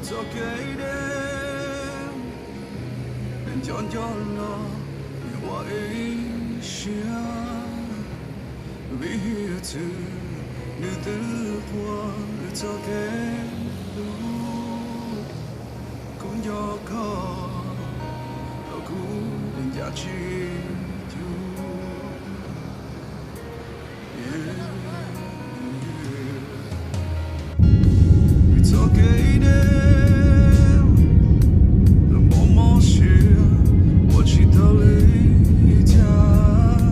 Txoj kev deb, nco nco los ua ib siab, vim hiav txwv nws twb qua txoj kev hlub. Kuv nco koj, kuv nco tsis cuag. Txoj kev deb, mob mob siab, ua tsis tau li cas,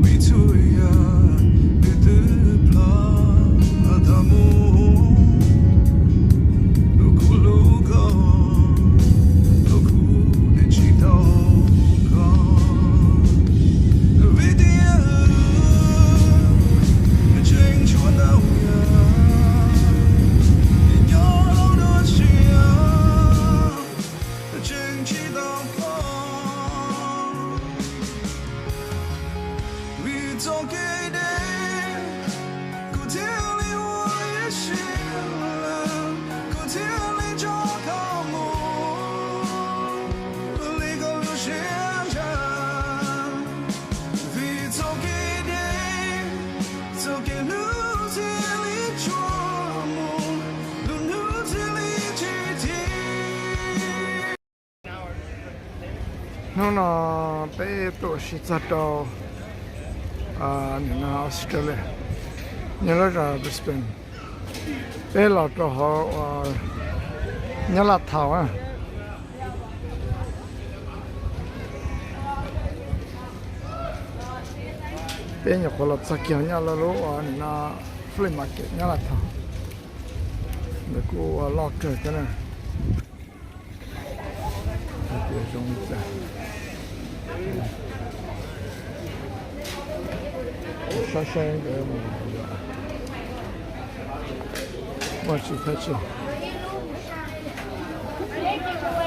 vim txhua yam nws twb ploj tag mus. Kuv hlub koj, kuv nco tsis tau koj, vim tias tseem tshuav ntau yam nyob dua siab, tseem tsis tau koj. Vim txoj kev deb, kuv thiaj li ua ib siab, kuv thiaj li tso koj mus li koj lub siab ntshav. Vim txoj kev deb, txoj kev hlub thiaj li tsuas mus, lub hnub thiaj li tsis thim. Hnub no peb tuaj ua si txog rau nim no Australia, nyob lub zos Brisbane. Peb los rau hauv uas Nyab Laj Town na. Peb nyuam qhuav los txog kiag nyob lub uas nim no flea market Nyab Laj Town. Ntawd kuj ua loj kawg thiab na. Hais tias zoo li cas, saib saib nkawd mus yom. Muaj tsis thab tsis.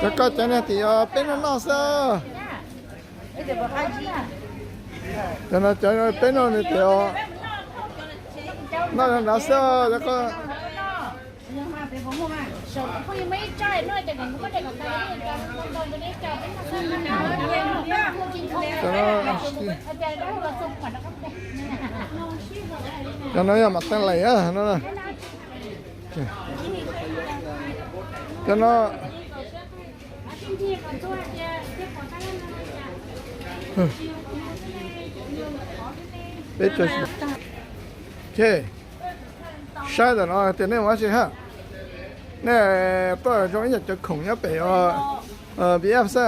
Cov koj cov niag tim peb noj noj xwb. Cov no cov peb noj nws tim noj nrad xwb cov koj. Cov no yog mas teeb lees no. Cov no peb, saib ntawm no tias nej ua dab tsi hab. Nej tuaj zoo ib yam cov khoom nyob pem B F xwb.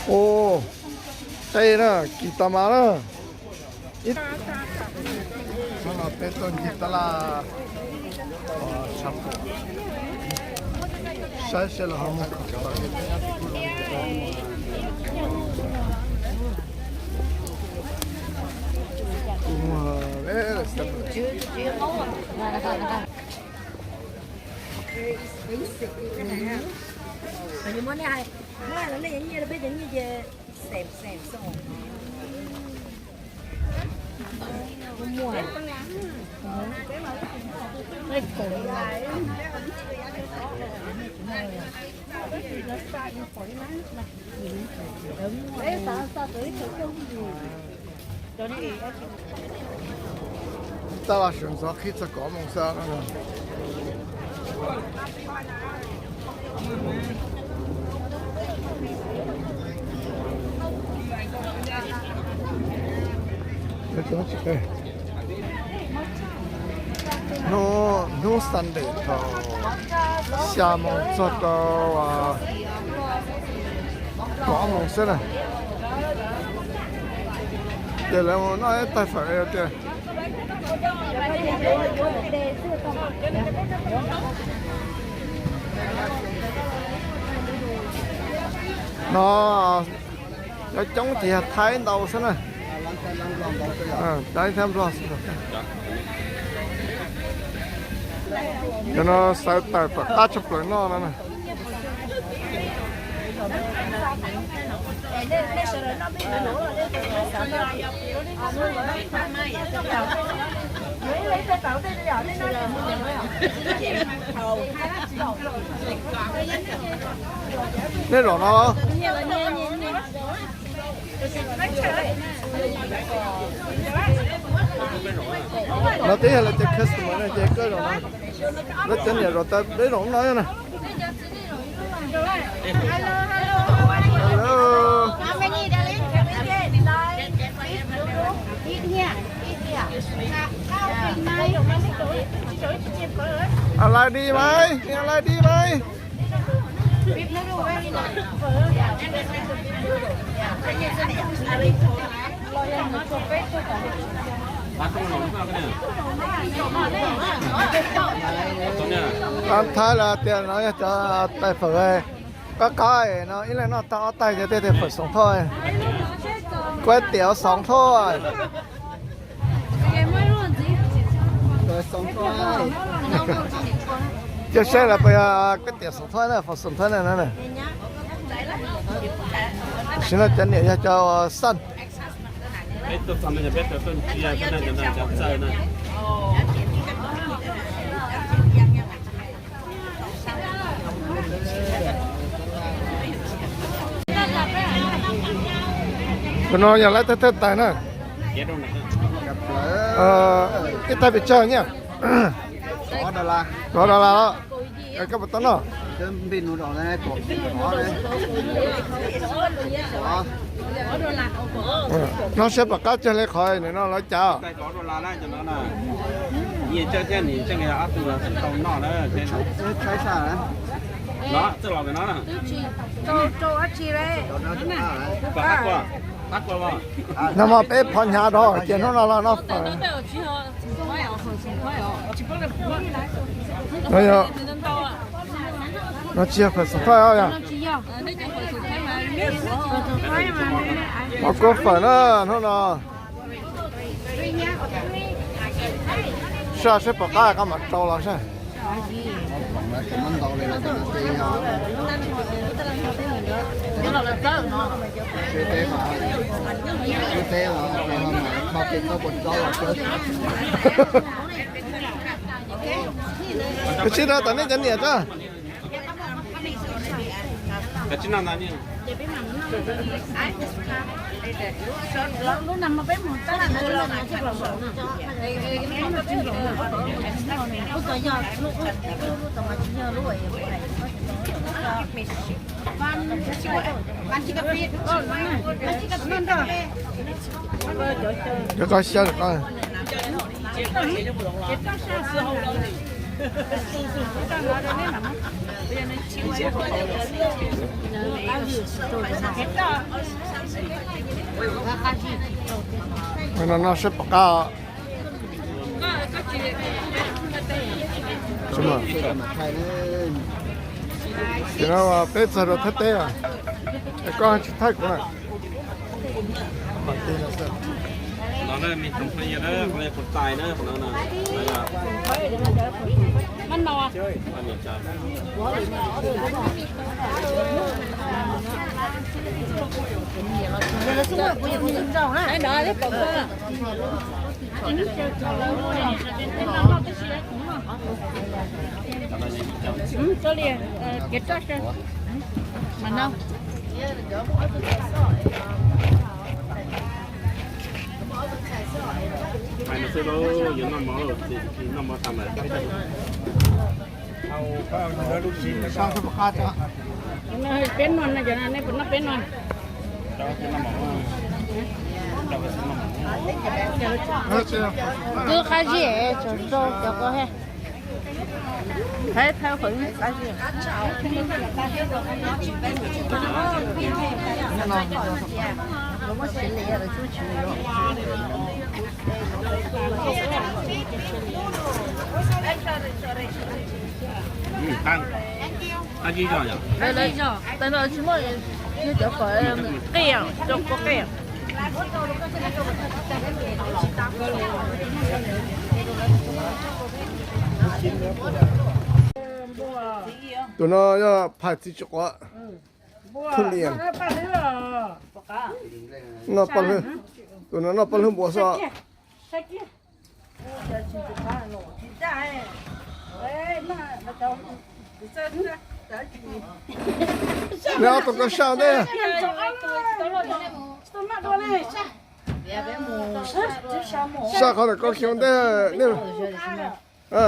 Ua qe na, kis tas mas na. Ib, no peb tuaj ncig tab laj, saib saib los ho muag. Tab laj sawv ntxov qhib txog kaum moos xwb. Hnub, hnub Sunday thaum xya moos txog rau kaum moos xwb na. Ces lawv mus noj ib taig fawm tias no cov coob ces yog Thaib ntau xwb na. Thaib thiab Nplog xwb. Cov no xaws tawm tom qab tshaj plaws noj no na. Nej zaum no los? No twb yog lawv cov customer no ces koj zaum no. Lawv cov niam zaum tau peb zaum no na. Hello. Ăn lai đi mày, ăn lai đi mày. Ăn Thái là tias no yog cov tais phawm qab qab no ib leeg noj tau ob tais, cov tej tias phawm xoom thoj, kuab tiav xoom thoj. Cia saib lawv puas yog kuab tiav xoom thoj na, phawm xoom thoj na no. Tam sim no cov niam yog cov xaj. Tus no yog lawv thawj thawj tais na. Ib tais pes tsawg nyiaj? Kaum dollar los? Koj puas tau noj? No seb puas qab tsawg li qhov no lawv cas. No mas peb phov hnyav rau ces hnub no los noj fawm. No tsis yog fawm xoom thoj os yog? Mov kuab fawm na hnub no. Saib seb puas qab koj mam rau los saib. Koj tsis noj tom nej cov niam tso. Cov koj xyaw koj. No no seb puas qab. Ces no peb txog rau Thaib teb, koj tsis thaij kuv na. Peb no, nej puas noj peb no? Twb qab zib, tseem rau cov ko he. Thaij thaij qhov qab zib. Qab zib zog yom? Qab zib zog, tais no tsis muaj, yog cov kom qij, cov kua qij. Tus no yog phais txiv tsis quav, thug lias. Noj paj hlwb, tus no noj paj hlwb npua xwb. Neb ob tug koj saj ntej. Saj qhov ntawm koj xyoo ntej.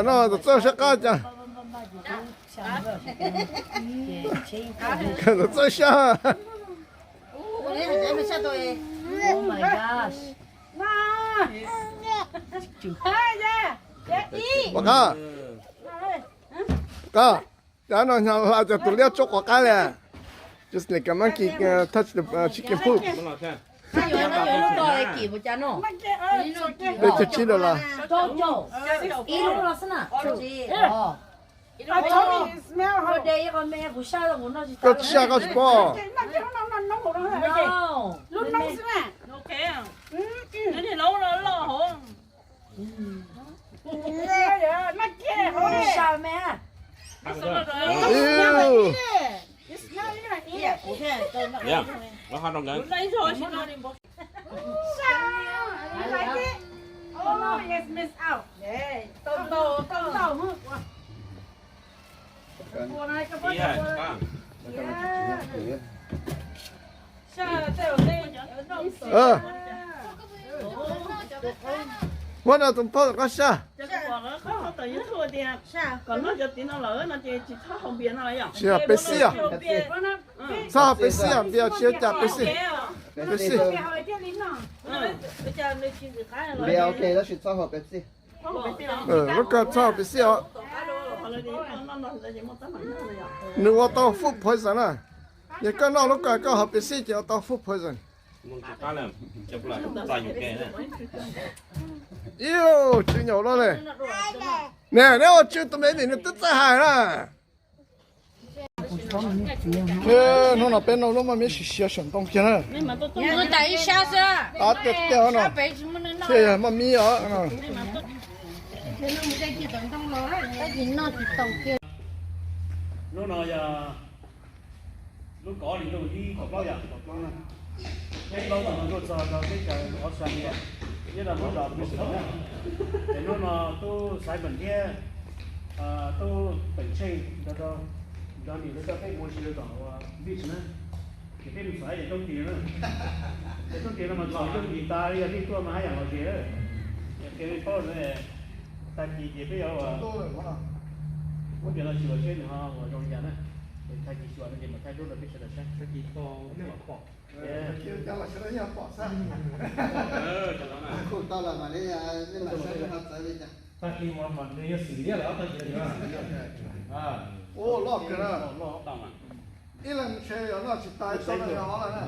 No, tus txawj sab qab cas. Tus txawj sab. Pom qab, qab, cas no hla cov tus liab tsuab quav qab li. Just like a monkey touch the chicken poop. Peb caug tsib dollar. Koj tsis saj koj tsis paub. Muab no tus phauj koj saj. Tsis yog Pepsi os. Txhob hau Pepsi os, npias tsis ua cas Pepsi. Pepsi. Npias ok tab sis txhob hau Pepsi. Lub kawg txhob hau Pepsi os. Nws ua tau food poison na. Yog koj noj lub kawg koj hau Pepsi ces ua tau food poison. Iu, tsw nyaum luaj li. Ne, neb ua tsw tus me vim nws twb txawj hais na. Hnub no peb noj lub maj mib siav siav saum ntoo kiag na. Tiag tiag no, thiaj yog maj mib os. Hnub no yog lub kaum ob hlis ntuj ib kaum plaub yom, peb plaub tug tuaj txog rau teb chaws Australia, nyob rau lub zos Brisbane na. Ces hnub no tub Simon thiab tub Peem Tsheej nrog rau, nrog nim lawv coj peb mus si rau tom beach na. Ces peb mus txhom ib yam roob ris na. Ces roob ris no mas txhom roob ris tas li yog nej tuaj mas haj yam lom zem. Qhia nej paub na, tag kis ces peb yuav ua, muab cov no tsis ua seb nws ho ua zoo li cas na. Ces tag kis tsis ua no ces mam thaij duab rau peb sawv daws saib. Tag kis tau nej mam pom. Tau lawm mam li, nej mam saib nej ho txawv li cas. Tag kis mas nws yuav xwm liab lawm ob tag kis. Ua loj kawg na. Ib leeg ntshe yuav noj tsis tas, ib tug noj ob lawm na.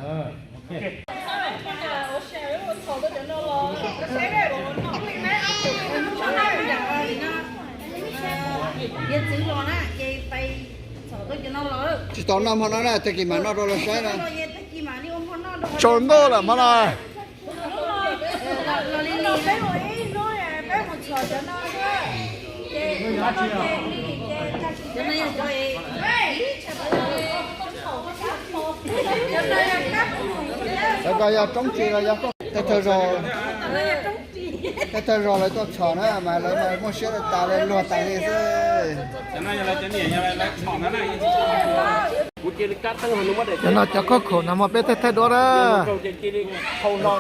Tsis tau noj hmo no na, tag kis mam noj rau lawv saib na. Tsaus ntuj lawm hmo no. Lawv ko yog roob ris los yog tej thawj zos, tej thawj zos lawv tuaj txhom na mas lawv mas muaj siab tas li luag tas li xwb. Cov no cov khob khaum no mas peb thaij thaij duab na.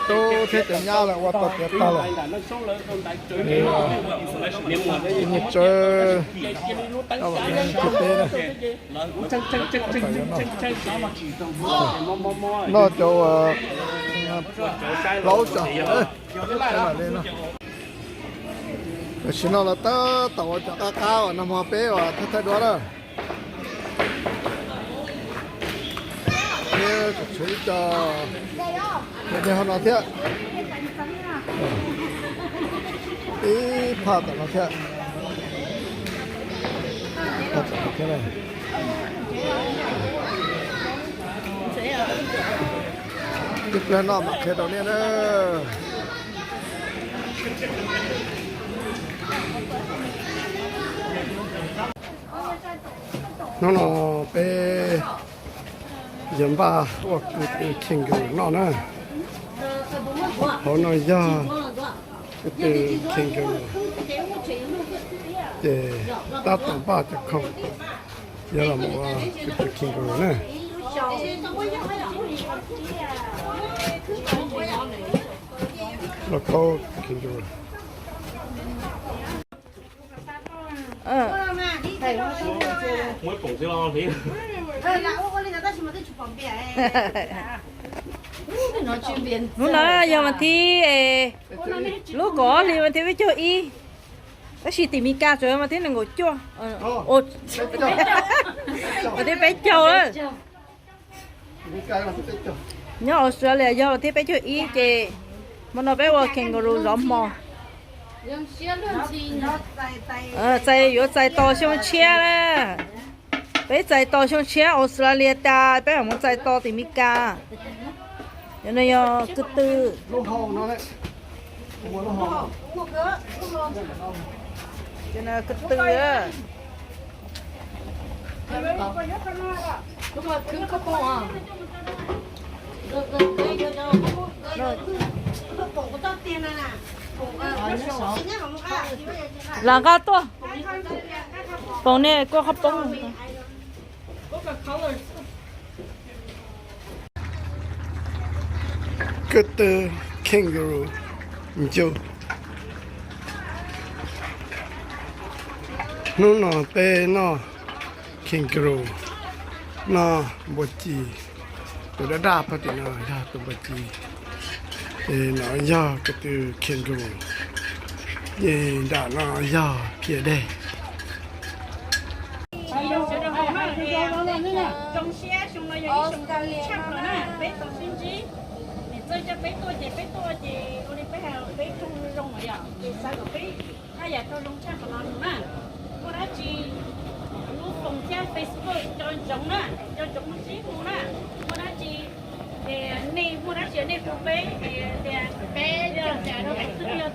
Tub thiab cov nyab lawv ua tau tiav tag lawm. Nyiaj tsawb, cov peb na. Noj cov plaub cov. Tam sim no lawv tab tom ua cov qab qab uas nag hmo peb uas thaij thaij duab na. Peb tseem tshuav ib co nyob hauv no thiab. Ib phaj tom no thiab. Phaj tom no thiab na. Ib pliag no mam qhia rau nej na. Hnub no peb yuav npaj ua kangaroo noj na. Hauv no yog Kws kangaroo ces tab tom npaj cov khoom yuav los mus ua kws kangaroo na. Los khaub kangaroo. Hnub no yog mas thib, lub kaum ob hli mas thib peb caug ib, tab sis tim Meskas tseem mas thib nees nkaum cuaj, mas thib peb caug. Nyob Australia yog mas thib peb caug ib ces hmo no peb ua kangaroo zov hmo. Txais, yuav txais tos xyoo tshiab na. Peb txais tos xyoo tshiab Australia tas peb mam mus txais tos tim Meskas. Cov no yog kwv tw. Kwv tw. Lam nqa tuaj, foom niag kua qhov poob. Kwv tw kangaroo ncu. Hnub no peb noj kangaroo, noj npua ci, tus daj daj pog tim no yog tus npua ci, ces no yog kwv tw kangaroo, ces nram no yog kiag dej. Zoo siab xyoo no yog ib xyoo zoo tshaj plaws na, peb tau sib ntsib. Niam txawj coj peb tuaj ces peb tuaj ces ua li peb hais peb raug zoo lawm yom, ces xav kom peb haj yam raug zoo tshaj plaws no na. Muaj dab tsi lub foos thiab Facebook nco ntsoov na, nco ntsoov sib hu na. Muaj dab tsi ces nej muaj dab tsi nej hu peb ces tias peb yog tias nej tuaj rau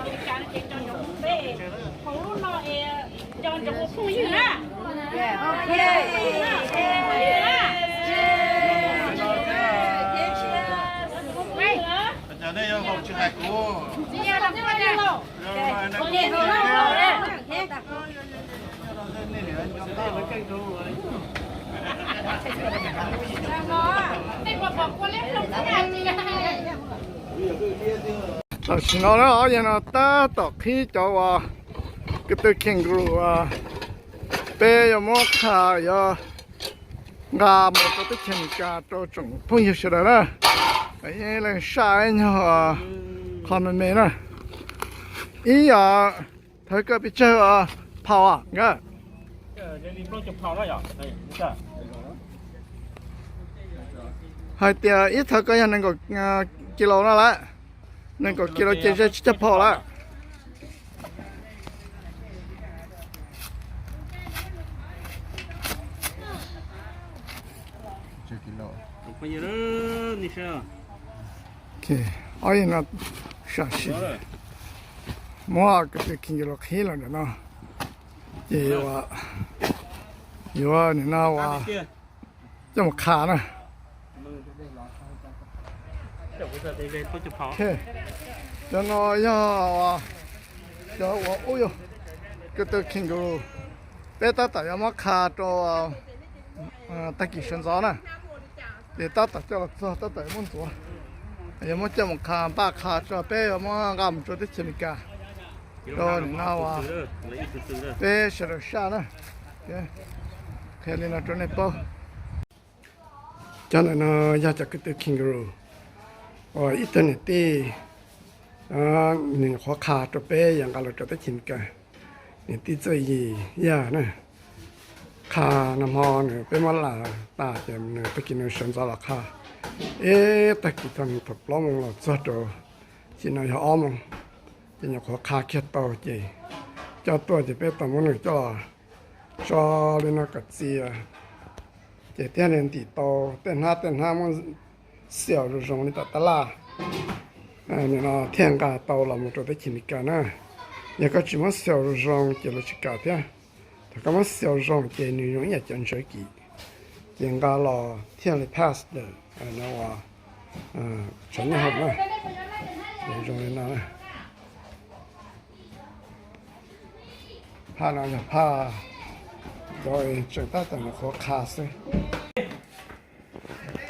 Meskas ces nco ntsoov hu peb. Hauv lub no es nco ntsoov ua phooj ywg na. Tam sim no na, yog no tab tom qhib cov uas kwv tw kangaroo uas peb yuav muab qha yuav nqa mus rau teb chaws Amelikas rau tsoom phooj ywg sawv daws na. Ib leeg saj ib nyuag qho me me na. Ib yam thawv koj pes tsawg phau nkawd? Hais tias ib thawv koj yog nees nkaum kis lus no lawm, nees nkaum kis lus ces ze tsib caug phau lawm. Ob yam no sam sim muab kwv tw kangaroo qhib los ntawm no, ces yuav nim no uas coj mus qha na. Cov no yog cov uas ub yog kwv tw kangaroo, peb tab tom yuav muab qha rau tag kis sawv ntxov na, ces tab tom coj los txog tab tom yuav muab ntxuav, yuav muab coj mus qha npaj qha tso peb yuav muab nqa mus rau teb chaws Amelikas rau nim no uas peb sawv daws saj na. Qhia li no rau nej paub. Cov ntawm no yog cov kwv tw kangaroo uas ib tug niam tij nws nyuam qhuav qha rau peb yuav nqa los rau teb chaws Amelikas. Niam tij Txawj Yim Yaj na, qha nag hmo nws peb muab lam tas ces nws tag kis nws sawv ntxov los qha. Ib tag kis thaum nws thaum plaub moos los txog rau xyoo no yog ob moos, ces nyuam qhuav qha kiag tau ces coj tuaj ces peb tau muab nws coj los tso li no kom txias, ces thiaj li ntim tau tej hnab tej hnab muab xyaum zoo zoo li tom tab laj, nim no thiaj nqa tau los mus rau teb chaws Amelikas na. Yog koj tsis muab xyaum zoo zoo ces lawv tsis kam thiab. Thaum koj muab xyaum zoo ces nws zoo ib yam cov ntsawv kim, ces nqa los thiaj li pass ntawm no uas tshav nyob hauv na. Zoo li no na. Phaj no yog phaj cov tseem tab tom nyuam qhuav qha xwb.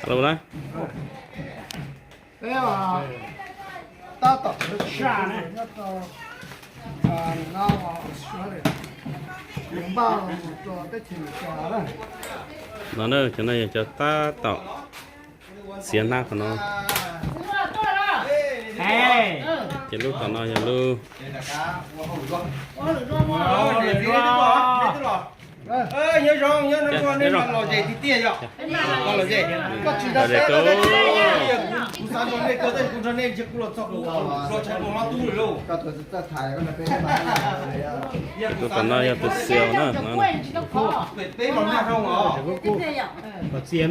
Peb tab tom nyob rau Australia, npaj mus rau teb chaws Amelikas na. No na, cov no yog cov tab tom txiav hnab qhov no. Ces lub tom no yog lub Tus tom no yog tus xias na. Tam sim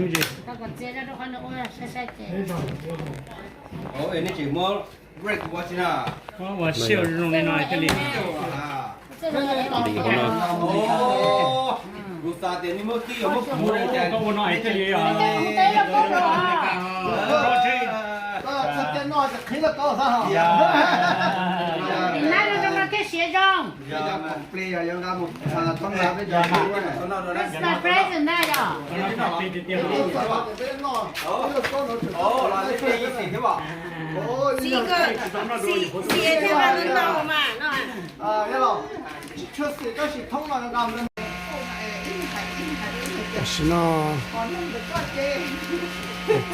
no tus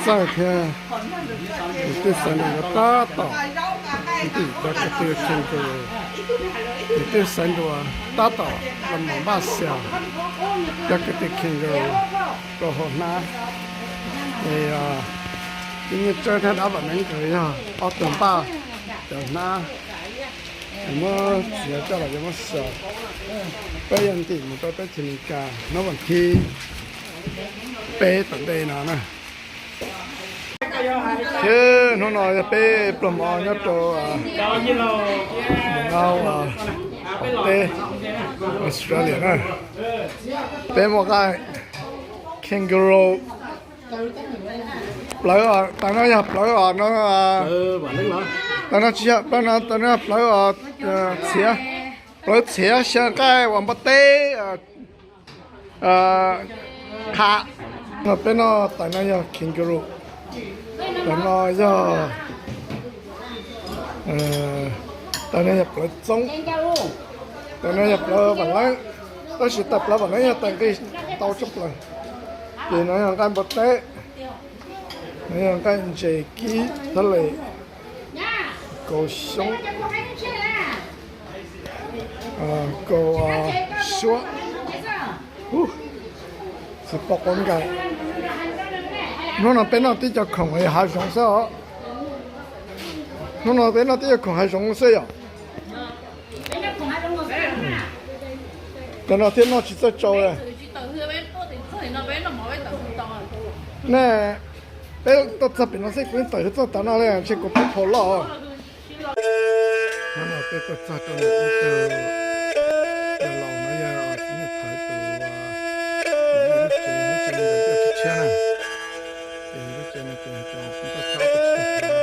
txawj thiab tus twj xaiv nruas tab tom, tus twj xaiv nruas tab tom los mus npaj xias cov kwv tij kangaroo rau hauv hnab. Es tub Nyiaj Tsawb thiab dab Vam Neeb nkawd yog ob tug npaj cov hnab, muab txiav coj los yuav muab xyaw. Peb yuav ntim mus rau teb chaws Amelikas hnub vas thib peb tom ntej no na. Thiab hnub no yog peb pluag mov nyob rau hauv teb Australia na. Peb muaj nqaij kangaroo plawv os, tas no yog plawv os no, tas no tsis yog plawv no, tas no yog plawv os, txhiav, plawv txhiav xyaw nqaij uas npua teb qha. Peb noj tais no yog kangaroo, tais no yog, tais no yog plawv txoob, tais no yog plawv vam leeb, tab sis tais plawv vam leeb yog tais nqi tau tshaj plaws. Ces no yog nqaij npua teb, no yog nqaij ntses kib thab les, kaus xyoob, kaus suab, txiv poj qaub nkaus. Hnub no peb noj tib co khoom hav zoov xwb os. Hnub no peb noj tib co khoom hav zoov xwb yom. Cov no thiaj noj tsis txawj tsau li. Ne, peb tuaj txog pem no xwb kuv yeej tawm hwv txog tav no li, ntshe kuv peb phau loj. Hnub no peb tuaj txog rau ntawm ib tug yawg laus no, yog txiv Niaj Thawv tus, tus lub tsev, lub tsev ntawd twb tsis tshiab na. Ces lub tsev no ces tseem tsis tau txhab, tsis tau txhab.